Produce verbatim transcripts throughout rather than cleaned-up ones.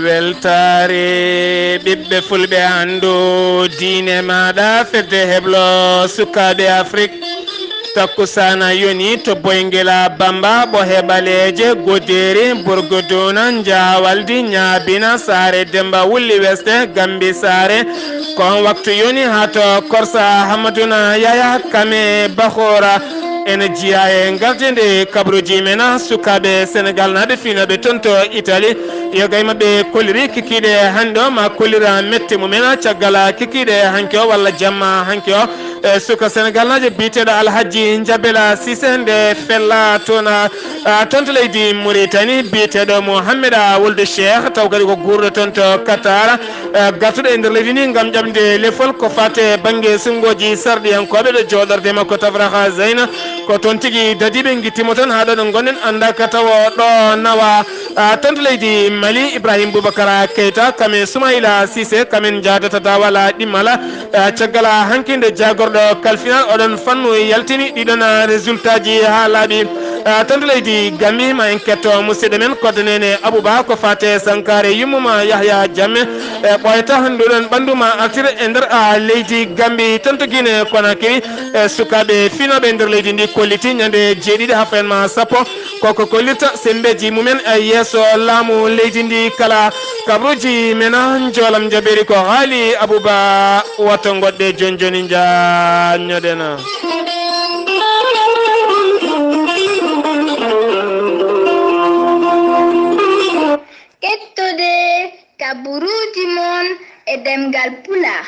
Weltaare ɓiɓɓe fulɓe, anndu diine maaɗa, fedde heblo sukaaɓe Afrik. Takkusaana yoni to Boyngela, Bamba, Ɓohe Ɓaleeje, Godeeri, Burguduna, Njaawaldi, Ñaabina, Saare Demba, Wulli Weste, Gambi Saare. Ko on waktu yoni haa to Korsa Hammaduna Yaya Kame Bahoora. Ene jeyaa e ngardiinde kabaruuji men, sukaaɓe Senegaal naaɓe fiinooɓe toon to Itali. Yoga e maɓɓe kolliri kikiiɗe hannde o, ma kollira mette mumen caggal kikiiɗe hanki o walla jamma hanki o. E, suka Senegaal naajo biyeteeɗo Alhaji Njabela Sise nde fella toon, a, toon to leydi Muritani, biyeteeɗo Mohamed a Wuldu Cheikh, taw kadi ko guurɗo toon to Qatar. E, gartuɗo e nder leydi ndi ngam ƴamde lefol ko faate bannge sunngooji sarɗiyankooɓe ɗo jooɗorde makko Tafraha Zeyna. Ko toon tigi dadiiɓe ngittimo toon haa ɗo ɗo ngonɗen, annda ka tawo ɗo nawa. A, toon to leydi Mali, Ibrahim Boubacar Keita, kamen Soumaïla Cissé, kamen njaadata Dawala Ɗimmala. A, caggal hanki nde jaagorɗo kalfinal oɗon fannu yaltini ɗiɗon, a, résultat ji haa laaɓi. A, toon to leydi Gambi, ma en ketto musidɗo men Koddo Nene Abouba, ko faate Sankare yummuma Yahya Jammeh. E, ɓooyata nduɗon ɓanndu ma artire e nder, a, leydi Gambi, toon to Guinée Conakry. E, sukaaɓe fiinooɓe nder leydi ndi kolliti ñande jeeɗiɗi haa fayan ma sappo. Koko kollirta semmbeeji mumen e yeeso laamu leydi ndi kala. Kabaruuji men, njoolam njaɓeeri ko haali Abouba, wato ngoɗɗe jooni jooni njaññoɗen. Kettude kabaruuji mon e ɗemngal Pulaar,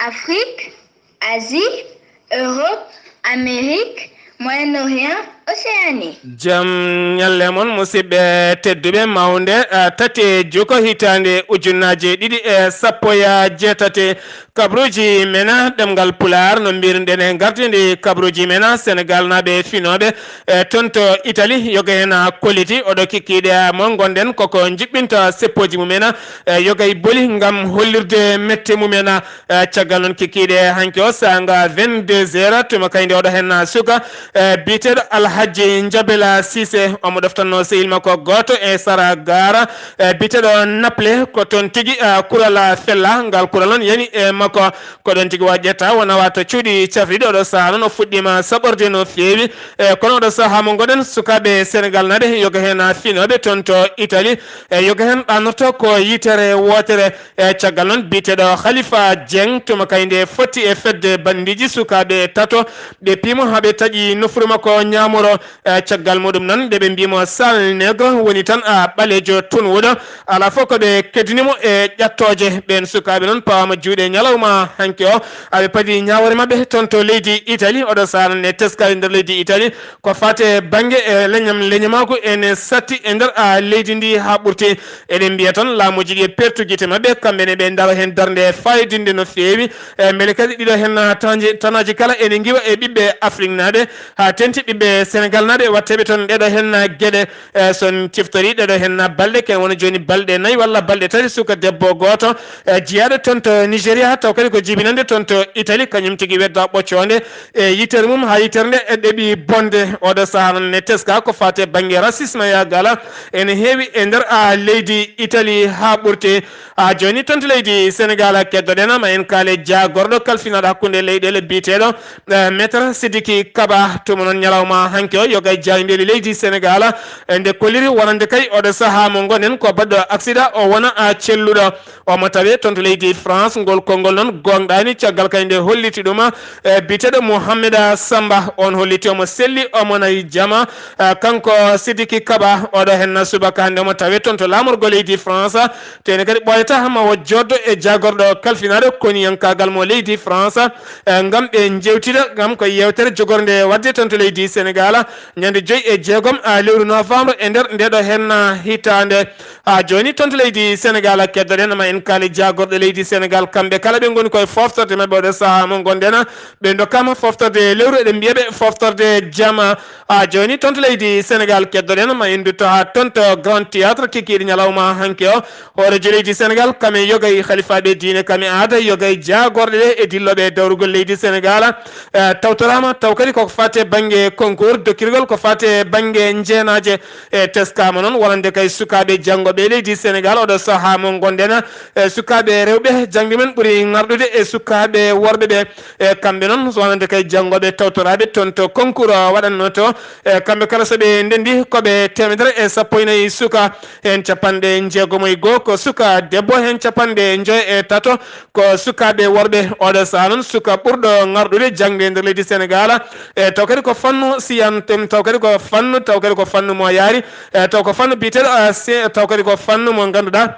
Afrik, Asie, Europe, Amérique, Moyen-Orient, Océanie. Jam ñalle mon, musidɓe tedduɓe, mawnde, a, tati e juko hitaande ujunnaaje ɗiɗi e sappo e jeetati. Kabaruuji men, a, ɗemngal Pulaar, no mbirunɗen e ngartindi kabaruuji men, a, Senegaal naaɓe fiinooɓe, e, toon to Itali, yoga heen, a, kolliti, oɗo kikiiɗe, a, mo ngonɗen, koko njiɓɓinta seppooji mumen, a, e, yoga e boli ngam hollirde mette mumen, a, E, caggal noon kikiiɗe hanki o, saanga vingt-deux heures, tuma kayndi oɗo hen suka, e, biyeteeɗo Alhaji Njabela Cissé, omo ɗoftanno sehil makko gooto e sara gaara, e, biyeteeɗo Naple, ko toon tigi, e, kural fella, ngal kural noon yani e makko, ko ɗoon tigi wa ƴetta, wona wa to cuuɗi cafriɗi, oɗo sahaa noon o fuɗɗiima saɓorde no feewi, e, kono oɗo sahaa mo ngoɗen sukaaɓe Senegal naaɓe, yoga heen fiinooɓe toon to Italie, e, yoga heen ɗanorto ko yitere wootere, E, caggal noon, biyeteeɗo Khalifa Dieng, tuma kay nde fotti e fedde banndiiji sukaaɓe tato, ɓe piimo haa ɓe taƴi nofru makko ñaamoro. E, caggal muɗum noon, nde ɓe mbiimo sale nègre, woni tan a ɓaleejo tunwuɗo. Alaa fof ko ɓe keddini mo e ƴattooje. Ɓeen sukaaɓe noon pawaama juuɗe ñalawma hanki o. Aɓe padi ñaawoore maɓɓe toon to leydi Italie. Oɗo sahaa noon e teskaade nder leydi Italie. Ko faati e bannge, e, leñam, leñamaagu ene satti e nder, a, leydi ndi haa ɓurti. Eɗen mbiya tan laamuuji ɗi e pertu gite maɓɓe, kamɓe ne ɓe ndaro heen darnde faayidinnde no feewi. E, mbele kadi ɗiɗo heen tanaaji, tanaaji kala ene ngiwa e ɓiɓɓe Afriknaaɓe, haa teeŋti ɓiɓɓe Senegaalnaaɓe, watteeɓe toon ɗeɗo heen geɗe. E, so on ciftori ɗeɗo heen balɗe, ken wona jooni balɗe nayi walla balɗe tati, suka debbo gooto, e, jiyaaɗo toon to Nigeria, taw kadi ko jibinande toon to Italie, kañum tigi wedda ɓoccoonde. E yitere mum haa yitere nde e ɗeɓi bonde. Oɗo sahaa noon ne teska ko faati e bannge racisme yagala ene heewi e nder, a, leydi Italie haa ɓurti. A, jooni toon to leydi Senegal keddoɗen ma en kaale jaagorɗo kalfinaaɗo hakkunde leyɗeele biyeteeɗo, e, Maître Sidiki Kaba. Tuma noon ñalawma hanki o yoga e jaayndeeli leydi Senegal, e, nde kolliri wonande kay oɗo sahaa mo ngonɗen ko baɗɗo accident o wona, a, celluɗo. Omo tawe toon to leydi France, ngol konngol noon goongɗaani, caggal kay nde holliti ɗum, e, biyeteeɗo Mouhamed Samba. On holliti omo selli, omo nayi jama. E, kanko Sidiki Kaba, oɗo heen subaka hannde omo tawe toon to laamorgo leydi France. Teene kadi ɓooyata ma o jooɗdo e jaagorɗo kalfinaaɗo koniyankaagal mo leydi France, e, ngam ɓe njeewtida, ngam ko yeewtere jogornde waɗde toon to leydi Senegal, ñande joy e jeegom, a, lewru novembre e nder ndeɗo heen hitaande. A, jooni toon to leydi Senegal, keddoɗen ma en kaali jaagorɓe leydi Senegal, kamɓe kala ɓe ngoni koye foftorde maɓɓe oɗo sahaa mo ngonɗen. Ɓe ndokkaama foftorde lewru, eɗen mbiya ɓe foftorde jama. A, jooni toon to leydi Senegal, keddoɗen ma en ndutto haa toon to Grand Théâtre, kikiiɗe ñalawma hanki o. Hooreejo leydi Senegal, kame yoga e halifaaɓe diine, kame aada, yoga e jaagorɗe ɗe e dillooɓe e dawrugol leydi Senegal, e, tawtoraama, taw kadi koko faati e bannge concours Dokkirgol ko faati e bannge njeenaaje e teskaama noon wonande kay sukaaɓe janngooɓe e leydi Senegaal. Oɗo sahaa mo ngonɗen, e sukaaɓe rewɓe jaŋde men ɓuri ŋarɗude e sukaaɓe worɓe ɓe. E kamɓe noon wonande kay janngooɓe tawtoraaɓe toon to concours waɗatnoo to. E kamɓe kala so ɓe ndenndi ko ɓe teemedere e sappo e nayi suka, heen capanɗe njeegomo e goo ko suka debbo, heen capanɗe njoyo e tato ko sukaaɓe worɓe. Oɗo sahaa noon suka ɓurɗo ŋarɗude jaŋde e nder leydi Senegaal, e taw kadi ko fannu siyan, taw kadi ko fannu, taw kadi ko fannu mo yaari, e taw ko fannu biyeteeɗo, a, si-, taw kadi ko fannu mo ngannduɗaa,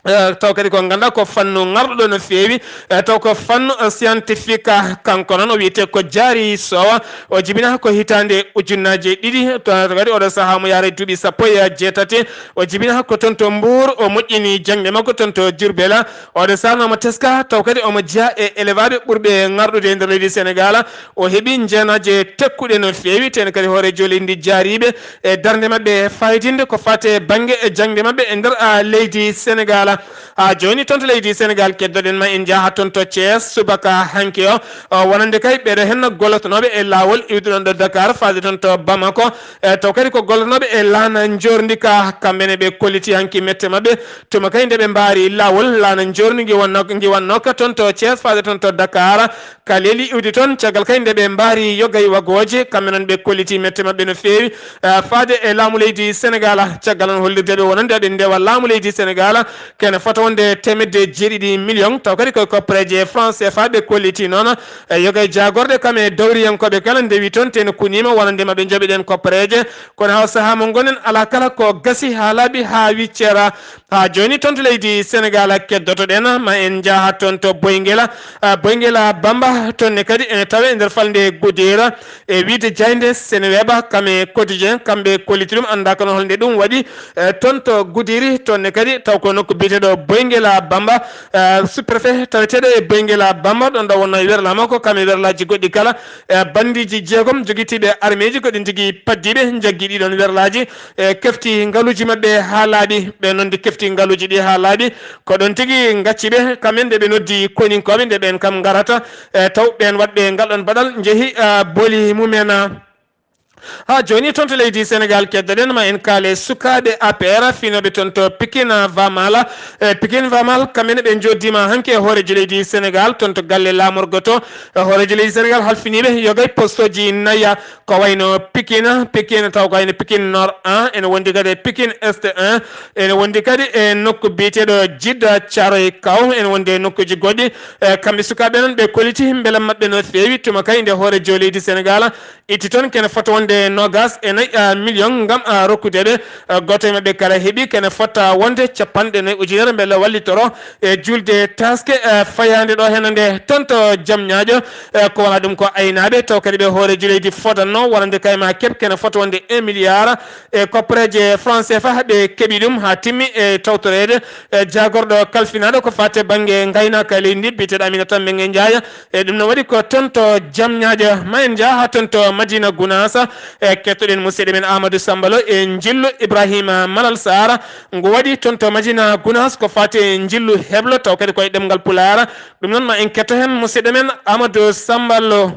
e taw kadi ko ngannduɗaa ko fannu ŋarɗuɗo no feewi, e taw ko fannu, e, scientifique. Kanko noon o wiyetee ko Jaari Sowa, o jibinaa ko hitaande ujunnaaje ɗiɗi, to, to kadi oɗo sahaa mo yaari duuɓi sappo e jeetati, o jibinaa ko toon to Mbuur, o moƴƴini jaŋde makko toon to Jurbel. Oɗo sahaa noon omo teska, taw kadi omo jeyaa e elevaaɓe ɓurɓe ŋarɗude e nder leydi Senegaal. O heɓi njeenaaje tekkuɗe no feewi, teeŋti kadi hooreejo leydi ndi jaariiɓe e darnde maɓɓe faayidinnde ko faati e bannge e jaŋde maɓɓe e nder, a, leydi Senegaal. Haa jooni toon to leydi Senegaal keddoɗen ma en njaha toon to Thiès subaka hanki o. O wonande kay ɓeeɗo heen gollotonooɓe e laawol iwduɗon ɗo Dakar faade toon to Bamako. E taw kadi ko gollotonooɓe e laana njoorndi ka, kamɓe ne ɓe kolliti hanki mette maɓɓe. Tuma kay nde ɓe mbaari laawol laana njoorndi ngi wonno, ngi wannoo ka toon to Thiès faade toon to Dakar. Ka leeli iwdi toon, caggal kay nde ɓe mbaari yogay wagooje, kamɓe noon ɓe kolliti mette maɓɓe no feewi, eh, faade e laamu leydi Senegaal. Caggal noon hollirde ɓe wonande aɓe ndewa laamu leydi Senegaal, kene fota wonde teemedde jeeɗiɗi million, taw kadi koye koppareeje franc C F A ɓe kolliti noon. E yogay jaagorɗe kam e dawriyankooɓe kala ndewi toon, te no kuniima wonande maɓɓe njoɓe ɗeen koppareeje. Kono haa o sahaa mo ngonen, alaa kala ko gasi haa laaɓi haa wiccera. Haa jooni toon to leydi Senegaal keddotoɗen, ma en njaha toon to Boyngela. Ah, Boyngela Bamba, toon ne kadi ene tawee e nder falnde Gudira. E wiyde jaaynde Seneweb, kam e Quotidien, kamɓe kolliti ɗum, anndaa kono holnde ɗum waɗi. Eh, toon to Gudiri, toon ne kadi taw ko nokku biyeteeɗo Boyngela Bamba, eh, sous-préfet taweteeɗo e Boyngela Bamba, ɗoon ɗo wonnoo e werlaa makko, kam e werlaaji goɗɗi kala. Eh, banndiiji jeegom jogitiiɓe armeeji ko ɗin tigi paddiiɓe, njaggi ɗiɗon werlaaji, e kefti ngaluuji maɓɓe haa laaɓi. Ɓe noon nde kefti ngaluuji ɗi haa laaɓi, ko ɗoon tigi ngacci ɓe, kamɓe nde ɓe noddi koninkooɓe, nde ɓeen kam ngarata, e taw ɓeen waɗɓe ngal ɗoon baɗal njehi, a, booli mumen. Haa jooni toon to leydi Senegaal keddoɗen ma en kaale sukaaɓe A P R finooɓe toon to Pikine Vamal. E Pikine Vamal kamɓe ne ɓe njoddiima hanki e hooreejo leydi Senegaal toon to galle laamorgo to. E hooreejo leydi Senegaal halfiniiɓe yogay postooji naya. Ko wayno Pikine, Pikine taw ko wayno Pikine Nord un, ene wondi kadi e Pikine Est un, ene wondi kadi e nokku biyeteeɗo Jidda Thiaroye Kaw, ene wondi e nokkuuji goɗɗi. E kamɓe sukaaɓe noon ɓe kolliti mbelam maɓɓe no feewi, tuma kay nde hooreejo leydi Senegaal itti toon kene fota wonde noogaas e nayi, a, million ngam, a, rokkude ɓe. A, gooto e maɓɓe kala heɓi kene fota wonde capanɗe nayi ujunere mbele wallitoro e julde taaske, eh, fayaande ɗo heen nde toon to Jam Ñaajo, eh, ko wonaa ɗum ko aynaaɓe taw kadi ɓe hooreejo leydi fodannoo wonande kay ma keɓ kene fota wonde un milliard e koppareeje franc C F A ɓe keɓi ɗum haa timmi e tawtoreede, eh, jaagorɗo kalfinaaɗo ko faati e bannge ngaynaaka leydi ndi biyeteeɗo Aminata Mbengue Ndiaye. E ɗum no waɗi ko toon to Jam Ñaajo. Ma en njaha haa toon to Madina Gunaas, e kettoɗen musidɗo men Amadou Samba Lo e njillu Ibrahima Malal Sarr. Ngu waɗi toon to Madina Gunaas ko faati e njillu heblo, taw kadi koye ɗemngal Pulaar. Ɗum noon ma en ketto heen musidɗo men Amadou Samba Lo.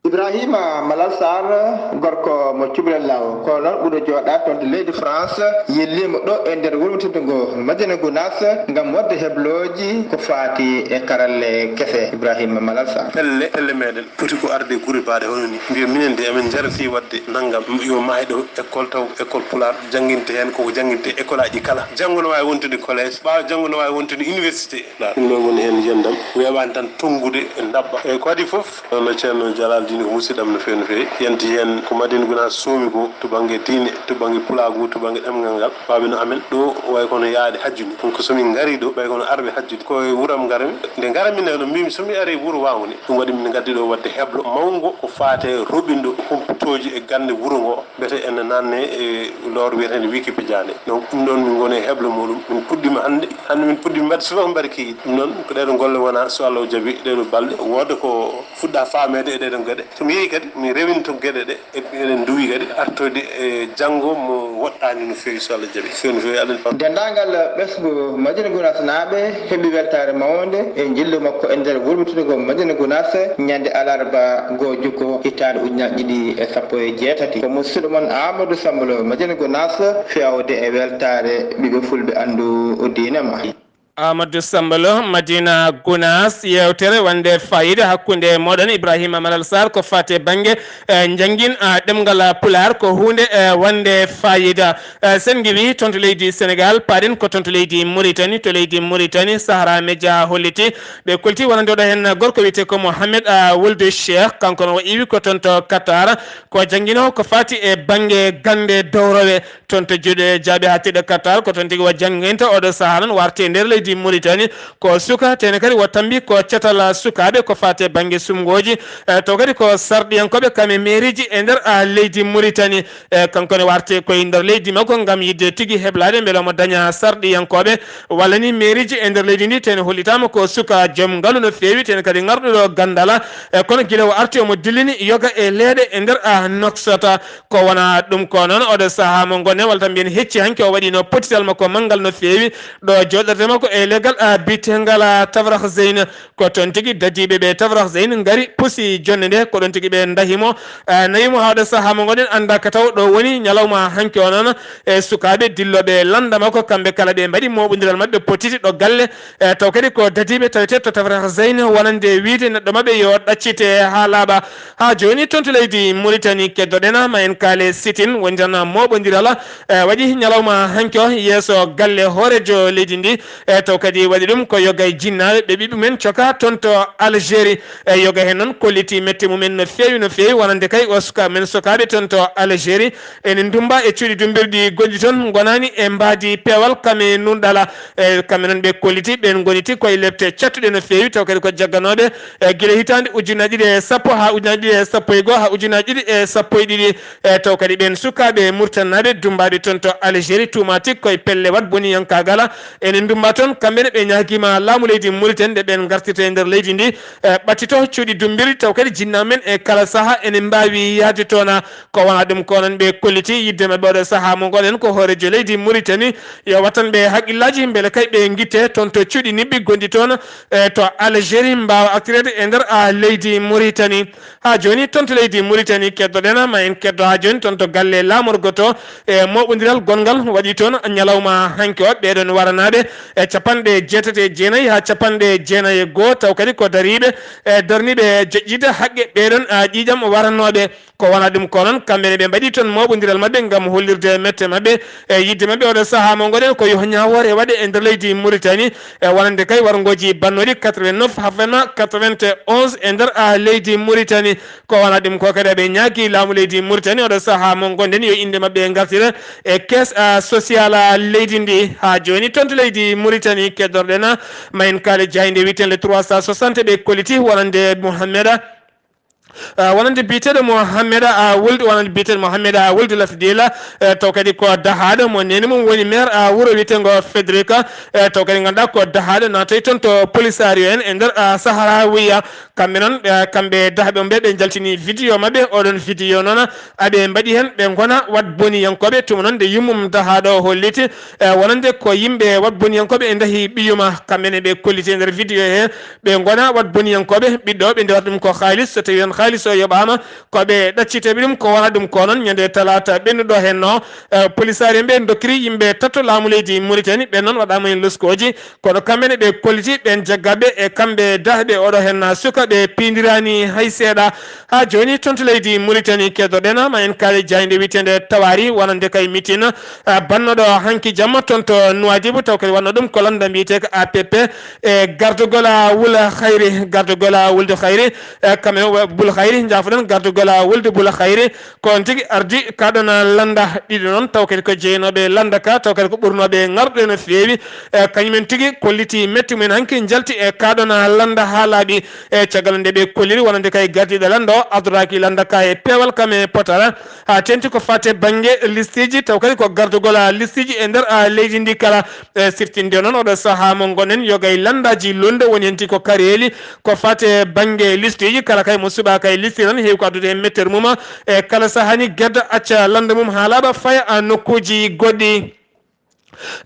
Ibrahima Malal Sarr, gorko mo Cubalel Laaw, kono noon ɓurɗo jooɗaade toon to leydi France, yelliima ɗo e nder wuro teddugo Madina Gunaas ngam waɗde heblooji ko faati e karalle kese. Ibrahima Malal Sarr. Pelle, pelle meɗen poti ko arde gure baaɗe hono ni. Mbiya minen de, amin njarati waɗde nanngam, yo maahe ɗo, école taw, école Pulaar, jannginte heen koko jannginte école aji kala. Janngo no waawi wontude collège, ɓaawo janngo no waawi wontude université. Ɗum ɗo woni heen yiyannde am, weeɓaani tan tonngude e ndaɓɓa. E ko adii fof, hono Ceerno Jalal Diine ko musidɗo am no feewi, no feewi. Yanti heen ko Madina Gunaas soomi ko to bannge diine, to bannge pulaagu, to bannge ɗemngal ngal. Faabi no amen ɗo, wayi kono yahde hajju ni. Ɗum ko so min ngarii ɗo, wayi kono arɓe hajjude. Ko e wuro am ngarmi. Nde ngarmi nde, no mbiimi, so mi arii wuro Wawngo ni, ɗum waɗi min ngaddi ɗo waɗde heblo mawngo ko faati e roɓinɗo humpitooji e gannde wuro ngo, mbiyetee ene naatnee e lowre wiyeteende Wikipedia nde. Donc, ɗum ɗoon min ngoni e heblo muɗum. Min puɗɗiima hannde. Hannde min puɗɗiima mbaɗde subaka mbaɗi keydi. Ɗum noon, ko ɗee ɗoo golle wonaa, so Allah o jaɓii, ɗee ɗoo balɗe, wooda ko fuɗɗa faameede e ɗee ɗoo geɗe. Mi yehi kadi, mi rewinto geɗe ɗe, e eɗen nduwi kadi artoyde e janngo mo woɗɗaani no feewi, so Allah jaɓi. Feewi no feewi, Allah. Denndaangal ɓesngu Madina Gunaas naaɓe heɓi weltaare mawnde e njillu makko e nder wurbitingo Madina Gunaas ñande alarba goo jukko hitaande ujunaaji ɗiɗi e sappo e jeetati. Ko musiɗɗo mon Amadou Samba Lo Madina Gunaas fewde e weltaare ɓiɓɓe fulɓe anndu diine ma. Amadou Samba Lo, Madina Gunaas, yeewtere wonde faayiida hakkunde mooɗon Ibrahima Malal Sarr ko faati e bannge, eh, njanngin, ah, ɗemngal Pulaar ko huunde, eh, wonde faayiida. Eh, sen ngiwii toon to leydi Senegaal, paaɗen ko toon to leydi Muritani, to leydi Muritani, Sahara Media holliti, ɓe kolti wonande oɗo heen gorko wiyetee ko Mohamed, ah, Wuld Cheikh, kanko no o iwi ko toon to Qatar, ko jannginoowo ko faati e bannge gannde dowrowe. Toon to juuɗe jaaɓi haaɗtirde Qatar, ko toon tigi o jannginta oɗo sahaa noon warti e nder leydi Muritani. Ko suka, tene kadi o tambi ko catal sukaaɓe ko faati e bannge sumngooji, eh, taw kadi ko sarɗiyankooɓe kam e meeriiji e nder, ah, leydi Muritani. Eh, kanko ne warti ko e nder leydi makko ngam yiɗde tigi heblaade mbele omo daña sarɗiyankooɓe walla ni meeriiji e nder leydi ndi. Tene hollitaama ko suka joom ngalu no feewi, tene kadi ngarɗuɗo ganndal, eh, kono gila o arti omo dillini yoga e leeɗe e nder, ah, Nouakchott. Ko wona ɗum ko noon, oɗo sahaa mo ngonɗen, walla tan mbiyen hecci hanki, o waɗino pottital makko manngal no feewi, ɗo jooɗorde makko e leggal, a, biyetengal, a, Tafrakh Zeyn. Ko toon tigi dadiiɓe ɓe Tafrakh Zeyn ngari, pusi jonnde nde, ko ɗoon tigi ɓe ndahi mo, a, nawi mo haa oɗo sahaa mo ngonɗen annda ka taw ɗo woni ñalawma hanki o noon. E sukaaɓe dillooɓe lannda makko, kamɓe kala ɓe mbaɗi mooɓondiral maɓɓe pottiti ɗo galle, e taw kadi ko dadiiɓe tawetee to Tafrakh Zeyn, wonande wiyde neɗɗo maɓɓe yo ɗaccite haa laaɓa. Haa jooni, toon to leydi Muritani, keddoɗen ma en kaale sitin, woni tan mooɓondiral, e, waɗi ñalawma hanki o yeeso galle hooreejo leydi ndi, e, taw kadi waɗi ɗum ko yoga e jinnaaɓe, ɓe ɓiɓɓe mumen coka toon to Algérie. E, yoga heen noon kolliti mette mumen no feewi, no feewi, wonande kay o suka men sukaaɓe toon to Algérie, ene ndummba e cuuɗi dummbirɗi gonɗi toon, ngonaani e mbaadi peewal kam e nunɗal. E, kamɓe noon ɓe kolliti, ɓeen ngoniti koye lepte cattuɗe no feewi, taw kadi ko jagganooɓe, e, gila hitaande ujunnaji ɗiɗi e sappo haa ujunnaji ɗiɗi e sappo e goo haa ujunnaji ɗiɗi e sappo e ɗiɗi. E, taw kadi ɓeen sukaaɓe murtannaaɓe dummbaaɓe toon to Algérie, tuumaa tigi koye pelle waɗ boniyankaagal, ene ndummba toon. Kamɓe ne ɓe ñaagiima laamu leydi Muritani nde ɓeen ngartirta e nder leydi ndi, e, ɓattito cuuɗi dummbirɗi, taw kadi jinnaaɓe men e kala sahaa ene mbaawi yahde toon. Ko wona ɗum ko noon ɓe kolliti yiɗde maɓɓe oɗo sahaa mo ngonɗen ko hooreejo leydi Muritani, yo wattan ɓe haqqillaaji mbele kay ɓe ngitte toon to cuuɗi niɓɓi gonɗi toon, e, to Algérie, mbaawa artireede e nder, a, leydi Muritani. Haa jooni toon to leydi Muritani keddoɗen, ma en keddo haa jooni toon to galle laamorgo to, e, mooɓondiral gonngal waɗi toon ñalawma hanki o. Ɓeeɗoon waranaaɓe, e, capanɗe jeetati e jeenayi haa capanɗe jeenayi e goo, taw kadi ko dariiɓe, e, darniiɓe joƴƴiɗe haqqe ɓeeɗoon, a, ƴiiƴam warannooɓe. Ko wona ɗum ko noon, kamɓe ne ɓe mbaɗi toon mooɓondiral maɓɓe ngam hollirde mette maɓɓe e yiɗde maɓɓe oɗo sahaa mo ngonɗen ko yo ñaawoore waɗe e nder leydi Muritani, e wonande kay warngooji bannooɗi quatre-vingt-neuf, hafenma quatre-vingt-onze e nder, a, leydi Muritani. Ko wona ɗum ko kadi aɓe ñaagi laamu leydi Muritani oɗo sahaa mo ngonɗen yo innde maɓɓe ngartire e caisse, a, sociale, a, leydi ndi. Haa jooni toon to leydi Muritani keddorɗen ma en kaali jaaynde wiyetee le trois cent soixante ɓe kolliti wonande Mouhammada Ah, wonande biyeteeɗo Mohamed, ah, Wuld, wonande biyeteeɗo Mohamed, ah, Wuld Lasdila, eh, taw kadi ko dahaaɗo mo neene mum woni maire, ah, wuro wiyeteengo Fedrika, eh, taw kadi ngannduɗaa ko dahaaɗo naatoy toon to polisario en e nder, ah, Saharawiya. Kamɓe noon, eh, kamɓe dahaaɓe ɓe, ɓe njaltini vidéo maɓɓe. Oɗon vidéo noon, aɓe mbaɗi heen, ɓe ngona waɗ boniyankooɓe. Tuma noon nde yummum dahaaɗo holliti, eh, wonande ko yimɓe waɗ boniyankooɓe e ndahi ɓiyuma. Kamɓe ne ɓe kolliti e nder vidéo he, ɓe ngona waɗ boniyankooɓe, ɓiɗɗo ɓe ndewata ɗum ko haalis, so tawii tan haalis o yoɓaama, ko ɓe ɗacciteeɓe ɗum, ko wona ɗum ko noon, ñande talaata ɓennuɗo heen no, eh, polisaari en ɓe ndokkiri yimɓe tato laamu leydi Muritani, ɓe noon waɗaama heen loskooji, kono kamɓe ne ɓe kolliti ɓeen jaggaaɓe e kamɓe dahɓe oɗo heen na suka ɓe piindiraani hay seeɗa. Haa jooni toon to leydi Muritani keddoɗen ma en kaali jaaynde wiyeteende Tawaari, wonande kay mitin, ah, bannooɗo hanki jamma toon to Nuwaadibu, taw kadi wonno ɗum ko lannda mbiyetee ko A P P, e gardugol, ah, Wul Hayri, gardugol, ah, Wulde Hayri, e kamɓe wa-, Bul Hayri, njaafoɗen, gardugol, ah, Wulde Bul Hayri, ko on tigi ardi ka ɗon, ah, lannda ɗiɗi noon, taw kadi ko jeynooɓe lannda ka, taw kadi ko ɓurnooɓe ŋarɗude no feewi, e kañumen tigi kolliti metti mumen hanki njalti e ka ɗon, ah, lannda haa laaɓi, e Caggal nde ɓe kolliri wonande kay gardiiɗo lannda o, adoraki lannda ka e peewal kam e potara. Ha teŋti ko fate bannge listeeji, taw kadi ko gardugol, a, listeeji e nder, a, leydi ndi kala. E siftinde noon oɗo sahaa mo ngonɗen, yoga e lanndaaji lolluɗo woni heen ti ko kareeli, ko fate bannge listeeji kala kay mo suɓaaka e liste tan heewi ko addude heen mettere mum. E kala sahaa ni gedda acca lannda mum haa laaɓa faya, a, nokkuuji goɗɗi.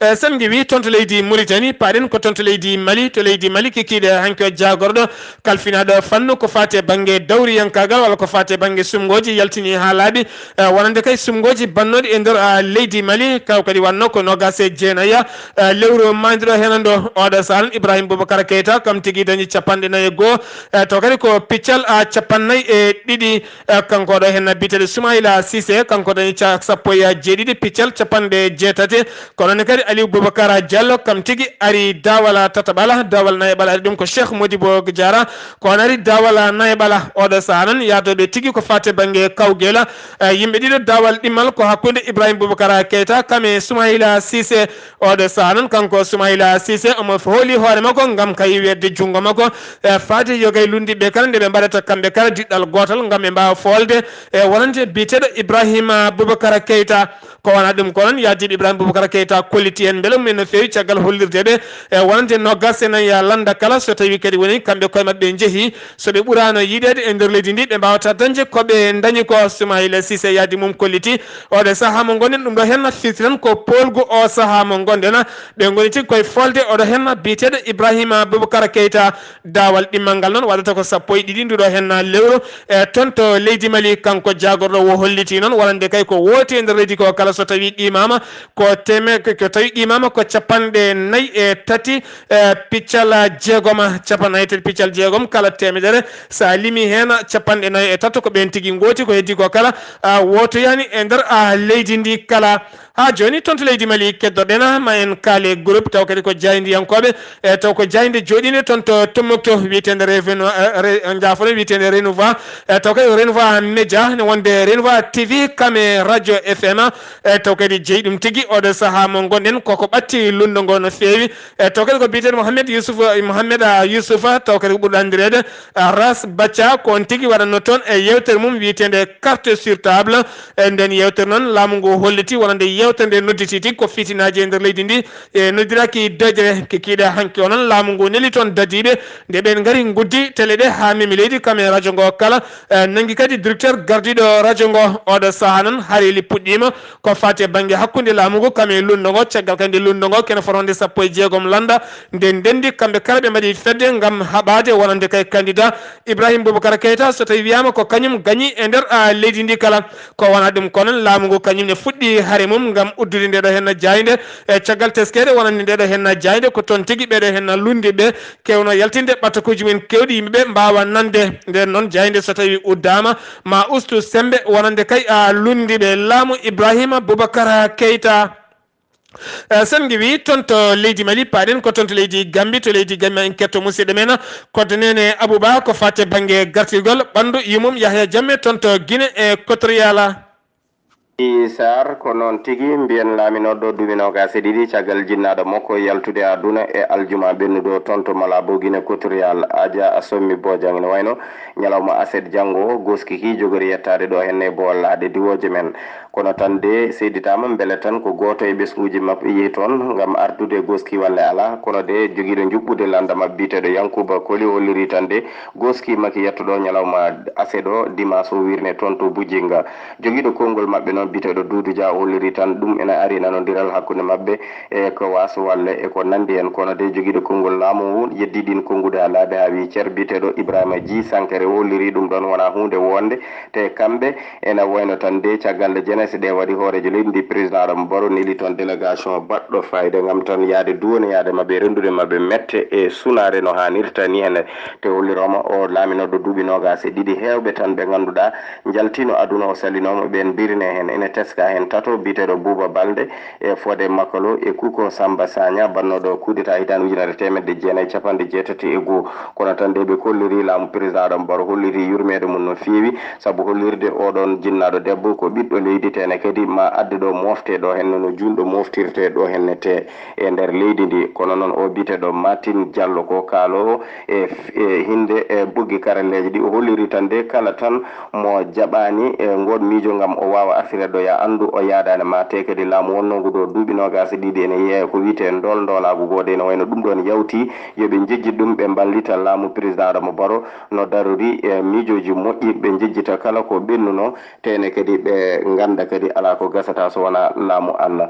E, sen ngewi toon to leydi Mauritanie, paaɗen ko toon to leydi Mali. To leydi Mali, kikiiɗe hanki o jaagorɗo kalfinaaɗo fannu ko faati e bannge dawriyankaagal walla ko faati e bannge sumngooji yaltini haa laaɓi. E, wonande kay sumngooji bannooɗi e nder, a, leydi Mali, kaw kadi wonno ko noogaas e jeenayi, e, lewru maayduɗo heen ɗo. Oɗo sahaa noon, Ibrahim Boubacar Keita, kam tigi dañi capanɗe nayi e goo. E, to kadi ko piccal, a, capannayyi e ɗiɗi. E, kanko ɗo heen biyeteeɗo Soumaïla Cissé, kanko dañi ca-, sappo e jeeɗiɗi piccal capanɗe jeetati. Kono ne kadi Aliou Boubacar Diallo, kam tigi ari daawal tataɓal, daawal nayaɓal ari ɗum ko Cheikh Modibo Diarra. Ko on ari daawal nayaɓal. Oɗo sahaa noon, yaadooɓe tigi ko faati bannge kawgel. E, yimɓe ɗiɗo daawal ɗimmal ko hakkunde Ibrahim Boubacar Keita, kam e Soumaïla Cissé. Oɗo sahaa noon, kanko Soumaïla Cissé, omo hooli hoore makko ngam kay weeɓde junngo makko, e, faati yoga e lunndiiɓe kala nde ɓe mbaɗata kamɓe kala diɗɗal gootal ngam ɓe mbaawa foolde, e, wonande biyeteeɗo Ibrahima Boubacar Keita. Ko wonaa ɗum ko noon, yaadiiɓe Ibrahima Boubacar Keita kolliti heen mbele mum en no feewi caggal hollirde ɓe, e, wonande noogaas e nayi lannda kala, so tawii kadi woni kamɓe koye maɓɓe njehii, so ɓe ɓuraano yiɗeede e nder leydi ndi, ɓe mbaawata dañde ko ɓe ndañi ko. Soumaïla Cissé yaadi mum kolliti. Oɗo sahaa mo ngonɗen ɗum ɗo heen firti tan ko poolgu o sahaa mo ngonɗen. Ɓe ngoni tigi koye foolde oɗo heen biyeteeɗo Ibrahima Boubacar Keita. Daawal ɗimmal ngal noon waɗata ko sappo e ɗiɗi ndu ɗo heen lewru. E, toon to leydi Mali, kanko jaagorɗo o holliti noon wonande kay ko wooti e nder leydi ko kala so tawii qiimaama ko teme-, ko, ko tawii qiimaama ko capanɗe nayi e tati, e, piccal jeegom, capanɗe nayi e tati piccal jeegom kala teemedere. So a limi heen capanɗe nayi e tato ko ɓeen tigi ngooti, ko heddi ko kala, a, wootoyaani e nder, a, leydi ndi kala. Haa jooni toon to leydi Mali keddoɗen, ma en kaale groupe, taw kadi ko jaayndiyankooɓe, e, taw ko jaaynde jooɗiinde toon to Tombouctou, wiyeteende Revenu-, e, re-, njaafoɗon, wiyeteende Renouveau, e, taw kadi ko Renouveau Média, ne wonde Renouveau T V, kam e Radio F M, e, taw kadi jeyi ɗum tigi. Oɗo sahaa mo ngonɗen, koko ɓatti lunndu ngo no feewi, e, taw kadi ko biyeteeɗo Mohamed Youssouf, Mohamed, a, Youssouf, taw kadi ko ɓurɗo anndireede, a, Ras Bacha, ko on tigi waɗatno toon e yeewtere mum wiyeteende Carte sur table. E nden yeewtere noon, laamu ngu holliti wonande yeewtere nde nodditi tigi ko fitinaaji e nder leydi ndi, e noddiraki dejre kikiiɗe. Hanki o noon, laamu ngu neli toon dadiiɓe, nde ɓeen ngari nguddi tele ɗe haa memi leydi, kam e radio ngo kala. E, nanngi kadi directeur gardiiɗo radio ngo. Oɗo sahaa noon, hareeli puɗɗiima ko faati e bannge hakkunde laamu ngu kam e lunndu ngo, caggal kadi nde lunndu ngo kene fotande sappo e jeegom lannda, nde ndenndi kamɓe kala ɓe mbaɗi fedde ngam haɓaade wonande kay candidat Ibrahim Boubacar Keita, so tawi wiyaama ko kañum gañi e nder, a, leydi ndi kala. Ko wonaa ɗum, kono laamu ngu kañum ne fuɗɗi hare mum ngam uddude nde ɗo heen jaaynde, e caggal teskeede wonande nde ɗo heen jaaynde, ko toon tigi ɓe ɗo heen lunndiiɓe kewno yaltinde ɓatakuuji mumen keewɗi, yimɓe ɓe mbaawa nande. Nden noon, jaaynde so tawi uddaama, ma ustu semmbe wonande kay, a, lunndiiɓe laamu Ibrahima Boubacar Keita. Eh, sen ngewi toon to leydi Mali, paaɗen ko toon to leydi Gambi. To leydi Gambi, ma en ketto musidɗo men Koddo Nene Abouba ko faate bannge gartirgol ɓanndu yummum Yahya Jammeh toon to Guinée Equatoriala. I Sarr, ko noon tigi, mbiyen laaminooɗo duuɓi noogaas e ɗiɗi caggal jinnaaɗo makko yaltude aduna e aljuma ɓennuɗo toon to Malabo, Guinée Equatoriale. Aja a sommi Bojang, ene wayno ñalawma aset janngo o, goski ki jogori yettaade ɗo henne e boowal laaɗe diwooje men. Kono tan de, seeditaama mbele tan ko gooto e ɓesnguuji maɓɓe yehi toon ngam ardude goski walla alaa. Kono de, jogiiɗo njuɓɓude lannda maɓɓe biyeteeɗo Yankuba Koli holliri tan de, goski maki yettoɗo ñalawma aset o, dimaas o wirne toon to Bujinga. Jogiiɗo konngol maɓɓe noon biyeteeɗo Duudu Dia holliri tan ɗum ene ari nanondiral hakkunde maɓɓe e ko waaso walla e ko nanndi heen. Kono de, jogiiɗo konngol laamu ngu yeddii ɗiin konnguɗi haa laaɓi haa wii cer, biyeteeɗo Ibrahima Ji Sankare holliri ɗum ɗoon wonaa huunde woodnde. Te kamɓe ene wayno tan de, caggal nde jeunesse ɗe waɗi hooreejo leydi ndi, président Adama Barrow neli toon délégation baɗɗo fayda ngam tan yahde duwonoyaade maɓɓe, renndude maɓɓe mette e sunaare no haanirta ni heen. Te hollirooma o laaminooɗo duuɓi noogaas e ɗiɗi, heewɓe tan ɓe ngannduɗaa njaltiino aduna o salinooma, ɓeen mbirine heen. Ene teska heen tato biyeteeɗo Buuba Balde e Fode Makalo e Kuko Samba Sagna, bannooɗo kudeta hitaande ujunere teemedde jeenayi capanɗe jeetati e goo. Kono tan, ɗe ɓe kolliri laamu président Adama Barrow holliri yurmeede mum no feewi, sabu hollirde oɗon jinnaaɗo debbo ko ɓiɗɗo leydi, tene kadi ma adde ɗo mofte ɗo henne no juulɗo moftirte ɗo henne te e nder leydi ndi. Kono noon, o biyeteeɗo Martin Diallo ko kaaloowo e, e hinnde e boggi karalleeje ɗi, o holliri tan de kala tan mo jaɓaani e ngoon miijo ngam o waawa artireede ɗo, ya anndu o yaadaani ma. Te kadi laamu wonnoo ngu ɗo duuɓi noogaas e ɗiɗi ene yeeya ko wiyetee ndool ndoolaagu goo de, ene wayno ɗum ɗoon yawti yo ɓe njejjit ɗum, ɓe mballita laamu président Adama Barrow no darori e miijooji moƴƴi, ɓe njejjita kala ko ɓennunoo, tene kadi ɓe ngannda kadi alaa ko gasata so wonaa laamu Allah.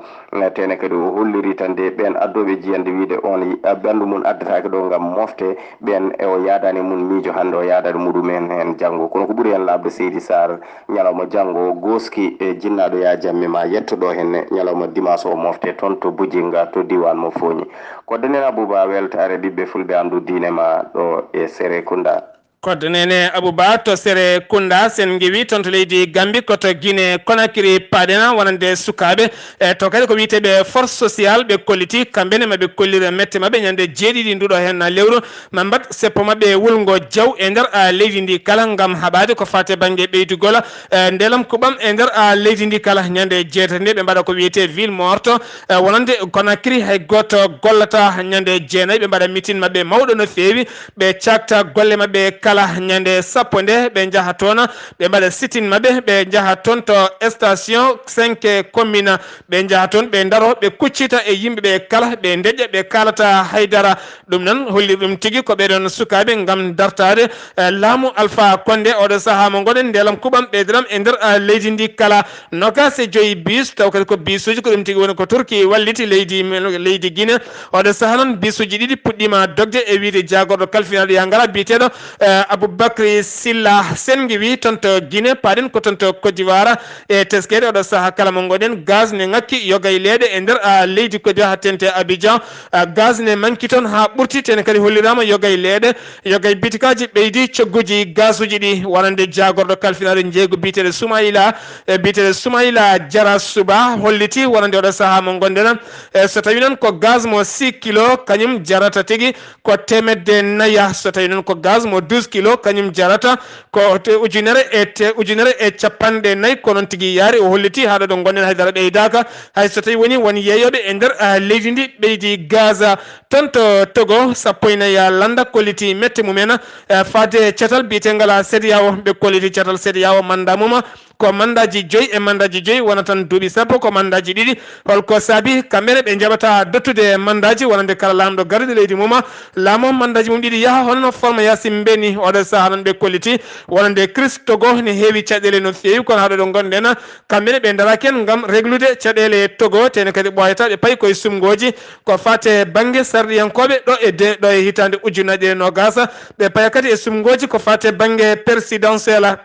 Tene kadi o holliri tan de ɓeen addooɓe jiyannde wiyde on ɓanndu mum addataake ɗo ngam mofte, ɓeen e o yaadaani mum miijo hannde, o yaadaani muɗum en heen janngo. Kono ko ɓuri heen laaɓde, Seydi Sarr, ñalawma janngo o gooski e jinnaaɗo ya jamme ma yetto ɗo henne, ñalawma dimanche o mofte toon to Bujinga to diiwaan mo Fooñi. Ko Denen Abuba weltaare ɓiɓɓe fulɓe anndu diine ma ɗo e Serekunda. Kodde Nene Abouba to Serekunda, sen ngewi toon to leydi Gambi, ko to Guinée Conakry paɗen wonande sukaaɓe. E to kadi ko wiyeteeɓe force sociale, ɓe kolliti kamɓe ne maɓe kollira mette maɓɓe ñande jeeɗiɗi nduɗo heen lewru, ma mbaɗ seppo maɓɓe wulngo jaw e nder, a, leydi ndi kala ngam haɓaade ko faate bannge ɓeydugol, e, ndelam kuɓam e nder, a, leydi ndi kala ñande jeetati nde ɓe mbaɗa ko wiyetee ville morte, e, wonande Conakry hay gooto gollata ñande jeenayi, ɓe mbaɗa mitin maɓɓe mawɗo no feewi. Ɓe cakta golle maɓɓe kala ñande sappo nde ɓe njaha toon, ɓe mbaɗa sitin maɓɓe, ɓe njaha toon to station cinq commune, ɓe njaha toon, ɓe ndaro, ɓe kuccita e yimɓe ɓe kala, ɓe ndeƴƴa, ɓe kaalata haydara. Ɗum noon holli ɗum tigi ko ɓeɗon sukaaɓe ngam dartaade, eh, laamu Alpha Condé oɗo sahaa mo ngoɗen ndelam kuɓam ɓeydaram e nder, eh, leydi ndi kala. Nogas e joyi bus, taw kadi ko bisuuji, ko ɗum tigi woni ko Turki walliti leydi men, leydi Guinée. Oɗo sahaa noon, bisuuji ɗiɗi puɗɗiima dogde e wiyde jaagorɗo kalfinaaɗo yaa ngara biyeteeɗo, eh, Aboubacry Sylla. Sen ngewi toon to Guinée, paaɗen ko toon to Côte d'Ivoire. E teskeede oɗo sahaa kala mo ngoɗen, gaz ne ŋakki yoga e leeɗe e nder, ah, leydi Côte d'Ivoire, haa teeŋti Abidjan. Ah, gaz ne manki toon haa ɓurti, tene kadi holliraama yoga e leeɗe. Yo gay bitikaaji ɓeydi cogguuji gaasuuji ɗi, wonande jaagorɗo kalfinaaɗo njeeygu biyeteeɗo Soumaïla, e biyeteeɗo Soumaïla Jara Suba holliti wonande oɗo sahaa mo ngonɗen. E so tawii noon ko gaz mo six kilo kañum jarata tigi ko teemedde naya, so tawii noon ko gaz mo douze kilo kañum jarata ko te-, ujunere e te-, ujunere e capanɗe nayi, ko noon tigi yaari. O holliti haa ɗo ɗo ngonɗen haydara ɓeydaaka, hay so tawii woni won yeeyooɓe e nder, ah, leydi ndi ɓeydi gaz. Toon to Togo, sappo e nayi lannda kolliti mette mumen, eh, faade catal biyetengal CEDEAO. Ɓe kolliti catal CEDEAO mannda mum ko manndaaji joyi e manndaaji joyi wona tan duuɓi sappo, ko manndaaji ɗiɗi. Holko saabi kamɓe ne ɓe njaɓata dottude manndaaji wonande kala laamɗo gardude leydi mum? Laamu manndaaji mum ɗiɗi yaha hono no Forma Yaasin Mbeni, oɗo sahaa noon ɓe kolliti wonande crise Togo ne heewi caɗeele no feewi, kono haa ɗo ɗo ngonɗen, kamɓe ne ɓe ndaraaki en ngam reglude caɗeele Togo, tene kadi ɓooyata ɓe payi koye sumngooji. Ko faate bannge sarɗiyankooɓe ɗo e de-, ɗo e hitaande ujunnaji ɗiɗi e noogaas, ɓe paya kadi e sumngooji ko faate bannge présidentiel.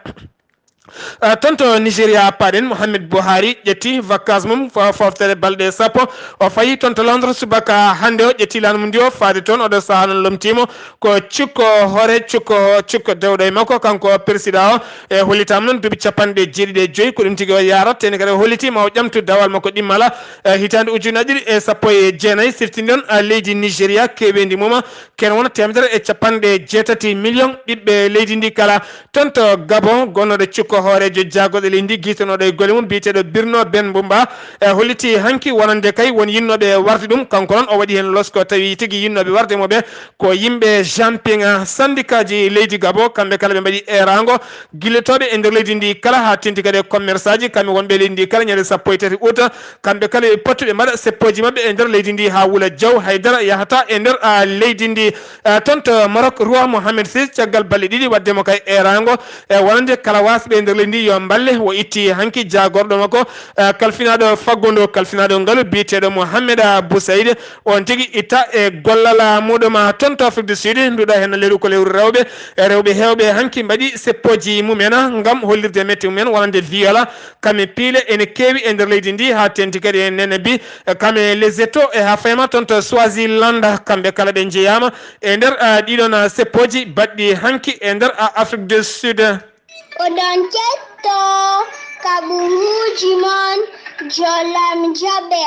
Ah, toon to Nigeria paaɗen, Mohamed Buhari ƴetti vacances mum fo-, foftere balɗe sappo. O fayi toon to Londres subaka hannde, o ƴetti laana mum ndi o faade toon, oɗo sahaa noon lomtiimo ko cukko hoore, cukko, cukko dewɗo e makko, kanko président o. E hollitaama noon duuɓi capanɗe jeeɗiɗi e joyi, ko ɗum tigi o yaarata. Tene kadi o holliti ma o ƴamtu dawal makko ɗimmala, e hitaande ujunnaji ɗiɗi e sappo e jeenayi, siftinde on, a, leydi Nigeria, keeweendi mum ken wona teemedere e capanɗe jeetati million ɓiɓɓe leydi ndi kala. Toon to Gabon, gonnooɗo cukko hooreejo jaagorɗe leydi ndi, giitanooɗo e golle mum, biyeteeɗo Birno Ben Mbumba, e holliti hanki wonande kay won yinnooɓe warde ɗum. Kanko noon o waɗi heen losko, tawi tigi yinnooɓe warde mo ɓe ko yimɓe Jamping, sandikaaji leydi Gabon, kamɓe kala ɓe mbaɗi eeraango, gillotooɓe e nder leydi ndi kala, haa teeŋti kadi e commerçant ji, kamɓe wonɓe e leydi ndi kala, ñande sappo e tati août, kamɓe kala ɓe pottu ɓe mbaɗa seppooji maɓɓe e nder leydi ndi haa wula jaw, haydara yahata e nder, a, leydi ndi. A, toon to Maroc, roi Mohamed six, caggal balɗe ɗiɗi waɗde mo kay eeraango, e wonande kala waasɓe e nder leydi ndi yo mballe, o itti hanki jaagorɗo makko, a, kalfinaaɗo faggudu, kalfinaaɗo ngalu, biyeteeɗo Mohamed Boussaïd. On tigi itta e gollal muɗum toon to Afrique du Sud, nduɗo heen lewru ko lewru rewɓe. E rewɓe heewɓe hanki mbaɗi seppooji mumen ngam hollirde mette mumen wonande viol. Kame piile ene keewi e nder leydi ndi, haa teeŋti kadi e nene bi, kame Lesotho e haa fayma toon to Swaziland. Kamɓe kala ɓe njeyaama e nder, ah, ɗiɗon, ah, seppooji baɗɗi hanki e nder, ah, Afrique du Sud. Oɗon ketto Kaɓruuji mon, jolam jaɓe,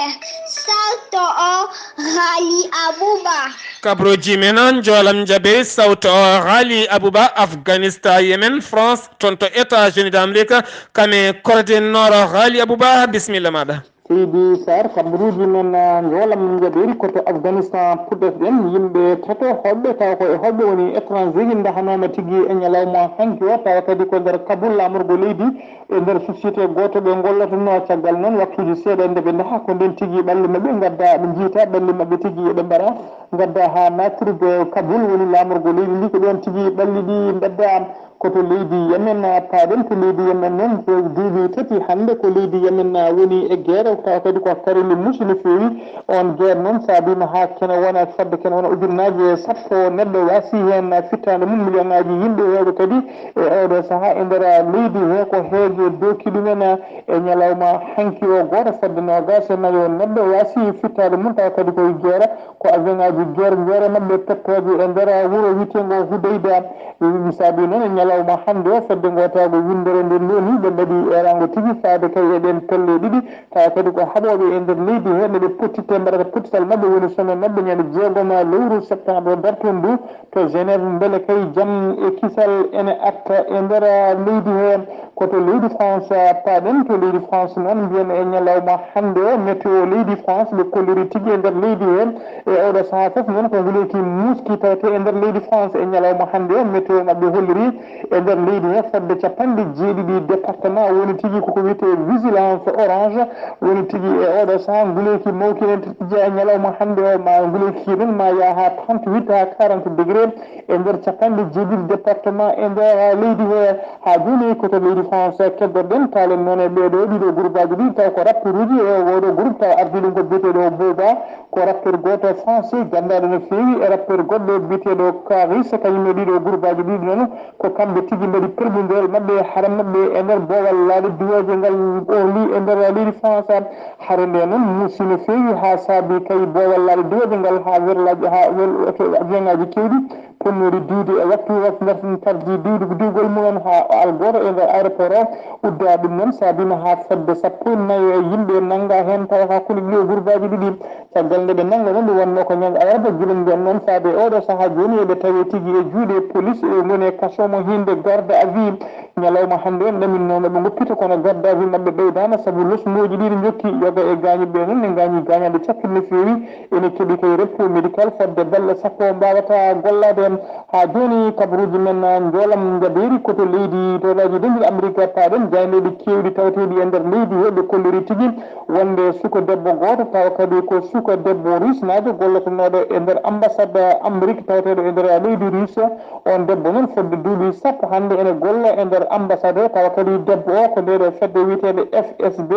salto o Ghali Abouba. Kaɓruuji men on, jolam jaɓe, sawto o Ghali Abouba, Afghanistan, Yemen, France, toon to États-Unis d'Amérique, kame koordinore Ghali Abouba, bisimilla maɗa. Seydi Sarr, kaɓruuji men, jolam jaɓeeri ko to Afghanistan puɗɗotoɗen. Yimɓe tato hoɓɓe, tawa ko e hoɓɓe woni étranger ji, ndahanooma tigi e ñalawma hanki o, tawa kadi ko nder Kabul, laamorgo leydi, e nder société gooto ɓe ngollotonoo. Caggal noon waktuuji seeɗa nde ɓe ndaha, ko ndeen tigi ɓalli maɓɓe ngadda, ɓe njiyta ɓalli maɓɓe tigi, eɓe mbara ngadda haa naatirde Kabul, woni laamorgo leydi ndi. Ko ɗoon tigi ɓalli ɗi mbedda. Ko to leydi Yemen paaɗen. To leydi Yemen noon, ko duuɓi tati hannde ko leydi Yemen woni e guerre, tawa kadi ko karelli muusi no feewi. Oon guerre noon saabiima haa kene wona, fodde kene wona ujunnaaje sappo neɗɗo waasi heen, fittaandu mum, miliyoŋaaji yimɓe heewɓe kadi e ooɗoo sahaa e nder leydi he. Ko heege dooki ɗumen e ñalawma hanki o, gooto fodde noogaas e nayo neɗɗo waasi, fittaandu mum, tawa kadi ko e guerre. Ko avion ŋaaji guerre, guerre maɓɓe pettooje e nder wuro wiyeteengo Hudayda. Ɗum saabii noon e ñalawma hannde o, fedde ngootaago winndere nde ndoni, ɓe mbaɗi eeraango tigi faade kay e ɗeen pelle ɗiɗi, tawa kadi ko haɓooɓe e nder leydi he, no ɓe pottitte, mbaɗata pottital maɓɓe, woni sommet maɓɓe ñande jeegom lewru septembre dartuɗo ndu to Genève, mbele kay jam e kisal ene arta e nder leydi he. Ko to leydi France paaɗen. To leydi France noon, mbiyen e ñalawma hannde o, météo leydi France ɓe kolliri tigi e nder leydi he. E oɗo sahaa fof noon, ko nguleeki muuski tawetee e nder leydi France e ñalawma hannde o. Météo maɓɓe holliri e nder leydi he fodde capanɗe jeeɗiɗi département woni tigi koko wiyetee vigilance orange. Woni tigi e oɗo sahaa, nguleeki mawki en tijja e ñalawma hannde o, ma nguleeki noon ma yaha haa trente-huit haa quarante degré e nder capanɗe jeeɗiɗi département e nder leydi he. Haa jooni ko to leydi France keddorɗen, kaalen noon e ɓeeɗo ɗiɗo groupeaji ɗi, taw ko rapperuuji. E oɗo groupe taw ardii ɗum ko biyeteeɗo Booba, ko rappeur gooto français ganndaaɗo no feewi e rappeur goɗɗo biyeteeɗo Karis. Kañumne ɗiɗo groupeaji ɗiɗi noon, ko kamɓe tigi mbaɗi pelɓindiral maɓɓe, hare maɓɓe e nder boowal laaɗe duwaaje ngal orli e nder leydi France. Hare nde noon muusi no feewi haa saabi kay boowal laaɗe duwaaje ngal haa werlaaji, haa wel-, to avion ŋaaji keewɗi ponnoori diwde e waktu, waktu ngartan tardi diwde ko diwgol mum en haa algoro e nder aéroport o. Udda ɗum noon saabiima haa fodde sappo e nayo e yimɓe nannga heen, tawa ko hakkunde ɗiɗo groupeaji ɗiɗi. Caggal nde ɓe nannga noon, ɗum wonnoo ko ñande alarba, gila ndeen noon faade e oɗo sahaa jooni, eɓe tawee tigi e juuɗe police, eɓe ngoni e kaso mo hiinde garde à vue. Ñalawma hannde en ɗaminnoono ɓe ngoppita, kono garde à vue maɓɓe ɓeydaama sabu losmooji ɗi ɓe njokki. Yoga e gaañuɓe ɓe noon ne ngaañi gaañaaɗe cakkiti no feewi. Ene keɓi kay repos médical fodde balɗe sappo mbaawata gollaade. Haa jooni kabaruuji men njoolam njabeeri ko to leydi dowlaaji denɗi Amerik paaɗen, jaayndeeji keewɗi tawateeɗi e nder leydi he ɓe kolliri tigi wonde suka debbo gooto, tawa kadi ko suka debbo rusnaajo gollotonooɗo e nder ambassade Amerik tawateeɗo e nder leydi Rus. Oon debbo noon fodde duuɓi sappo hannde ene golla e nder ambassade, tawa kadi debbo o ko ndeeɗo fedde wiyeteende F S B,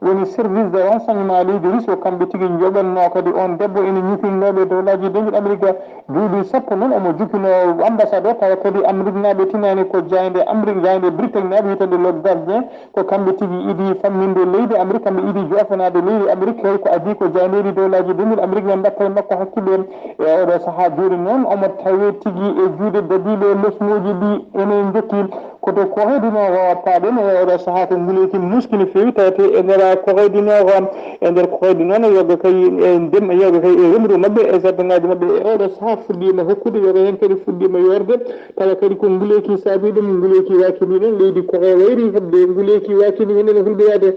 woni service de renseignement leydi Rus, ko kamɓe tigi njoɓatnoo kadi oon debbo ene ñukinooɓe dowlaaji denɗi Amerik. Duuɓi sappo noon omo jokkinoo ambassade o, tawa kadi Ameriknaaɓe tinaani ko jaaynde Amerik, jaaynde Britaninaaɓe wiyeteende Le Gardien, ko kamɓe tigi idii famminde leydi Amerik, kamɓe idii joofanaade leydi Amerik, hay ko adii ko jaayndeeji dowlaaji denɗi Amerik men mbaɗta e makko hakkille. E oɗo sahaa jooni noon omo tawee tigi e juuɗe dadiiɓe losmooji ɗi ene njokki. Ko to Corée du Nord paaɗen e oɗo sahaa, ko nguleeki muuski no feewi tawetee e nder Corée du Nord. E nder Corée du Nord, yoga kay e ndem, yoga kay e remru maɓɓe e jardinŋaaji maɓɓe e oɗo sahaa fuɗɗiima hokkude, yoga heen kadi fuɗɗiima yoorde, tawa kadi ko nguleeki saabii ɗum. Nguleeki waaki ndi noon, leydi Corée wayri heɓde nguleeki waaki ndi, heen ene hulɓiyaade.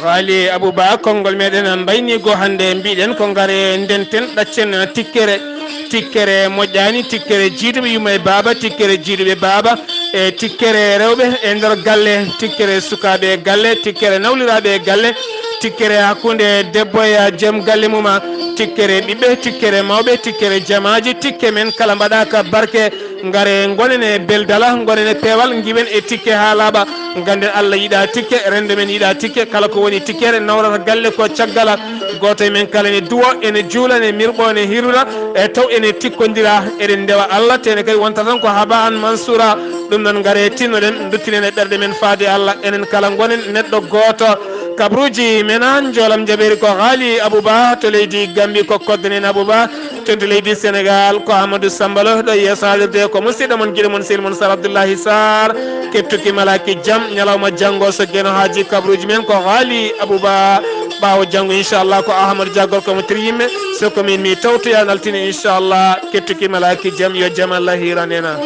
Ghali Abouba, konngol meɗen mbayniigo hannde, mbiɗen ko ngare ndenten ɗaccen tikkere. Tikkere moƴƴaani, tikkere jiiduɓe yumma e baaba, tikkere jiiduɓe baaba, e tikkere rewɓe e nder galle, tikkere sukaaɓe e galle, tikkere nawliraaɓe e galle, tikkere hakkunde debbo e jom galle mum, tikkere ɓiɓɓe, tikkere mawɓe, tikkere jamaaji, tikke men kala mbaɗaaka barke. Ngare ngonen e beldala, ngonen e peewal, ngiwen e tikke haa laaɓa. Ngannden Allah yiɗaa tikke, renndo men yiɗaa tikke. Kala ko woni tikkere nawrata galle ko caggal. Gooto e men kala ne duwo, ene juula, ne mirɓo, ne hiruna, e taw ene tikkondira. Eɗen ndewa Allah, tene kadi wonta tan ko haba an mansura. Ɗum noon ngare tinnoɗen, nduttinen e ɓerɗe men faade Allah. Enen kala ngonen neɗɗo gooto. Kabruji menan jolam jaberi ko Ghali Abouba to leydi Gambi, ko koddanen Abouba. Ton to leydi Sénégal ko Amadou Sambalo ɗo yeeso haalirde ko musidɗo mon giɗo mon sel mon Sar Abdoullahi Sar. Kettuki malaki jam ñalawma janngo so geno haaji kabruji men ko Ghali Abouba. Ɓaawo janngo inchallah ko Ahamadou Diaggol ko mo tiri yimɓe. So ko min mi tawtoya naltini inchallah. Kettuki malaki jam yo jam Allah hiranena.